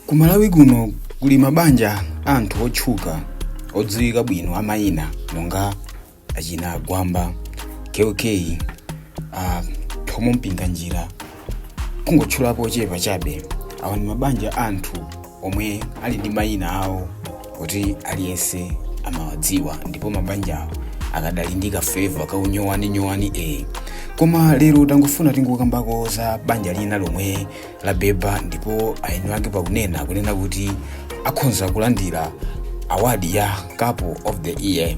Ku Malawi kuno kuli mabanja a anthu otchuka odziwika bwino a mayina monga achina Gwamba, KK, Thomo Mpinganjira, kungotchulapo ochepa chabe. Awa ndi mabanja a anthu omwe ali ndi mayina awo kuti aliyense amawadziwa, ndipo mabanja awo akadali ndi ka flavour kaunyowani nyowani e. Koma lero tangofuna tingokambako za banja lina lomwe labeba, ndipo eni ake pakunena kunena kuti akhonza kulandira award ya Couple of the Year.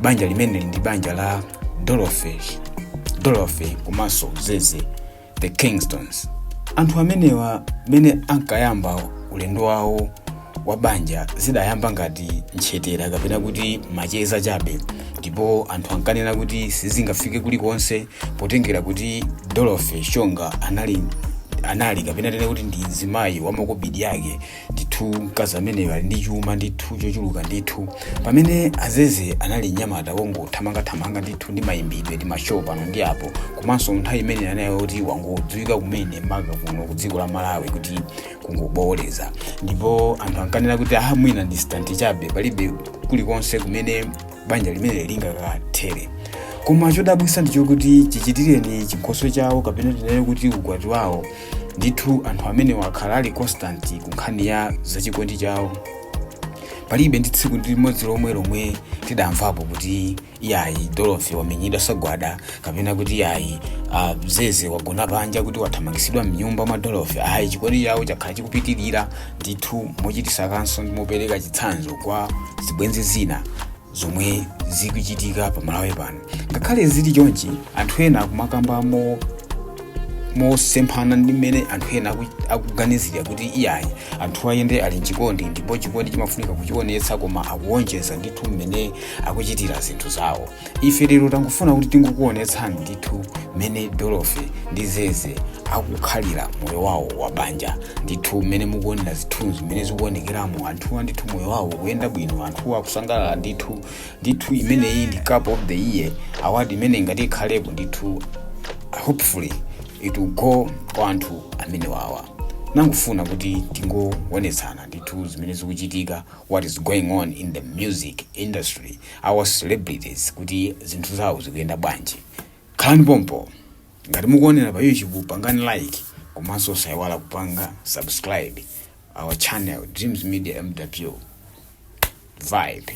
Banja limene ndi banja la Dorothy komanso Zeze, the Kingstons. Anthu amenewa mene ankayamba ulendo wawo wa banja, zidayamba ngati ntchetera kapena kuti macheza chabe, ndipo anthu ankanena kuti sizingafike kulikonse, potengera kuti Dorothy Shonga anali kapena tene kuti ndi mzimayi wa makobidi yake ndithu. Mkazi ameneyo ali ndi chuma ndithu chochuluka ndithu, pamene Azeze anali mnyamata wongothamangathamanga ndithu ndi mayimbidwe ndi ma show pano ndi apo, komanso nthawi imene anayo kuti wangodziwika kumene maka kuno ku dziko la Malawi kuti kungobooleza. Ndipo anthu ankanena kuti aha, mwina ndi stunt chabe, palibe kulikonse kumene banja limene lingakathere. Koma chodabwitsa ndi chokuti chichitireni chinkhoswe chawo, kapena tinene kuti ukwati wawo ndithu, anthu amene wakhala ali constant ku nkhani ya zachikondi chawo. Palibe ndi tsiku ndi limodzi lomwe tidamvapo kuti iyayi, Dorothy wamenyedwa sagwada, kapena kuti iyayi, Zeze wagona panja kuti wathamangisidwa mnyumba mwa Dorothy. Ayi, chikondi chawo chakhala chikupitirira ndithu mochitisa kanso ndi mopereka chitsanzo kwa zibwenzi zina zomwe zikuchitika pa Malawi pano. Ngakhale zili chonchi, anthu ena akumakambamo mosemphana ndi mmene anthu ena akuganizira kuti iyayi, anthu ayende ali mchikondi ndipo chikondi chimafunika kuchionetsa, koma akuwonjeza ndithu mmene akuchitira zinthu zawo. Ife lero tangofuna kuti tingokuonetsani ndithu mmene Dorothy ndi Zeze akukhalira moyo wawo wa banja ndithu, mmene mukuonera zithunzi mmene zikuonekeramo. Anthuwa ndithu moyo wawo kuyenda bwino, anthuwa akusangalala ndithu ndithu. Imeneyi ndi Couple of the Year award imene ngati ikhalepo ndithu, hopefully it will go kwa anthu amene wawa. Nangofuna kuti tingoonetsana ndithu zimene zikuchitika, what is going on in the music industry, our celebrities, kuti zinthu zawo zikuyenda bwanji. Khalani pompo. Ngati mukuonera pa YouTube, pangani like, komanso sayiwala kupanga subscribe our channel, Dreams Media MW Vibe.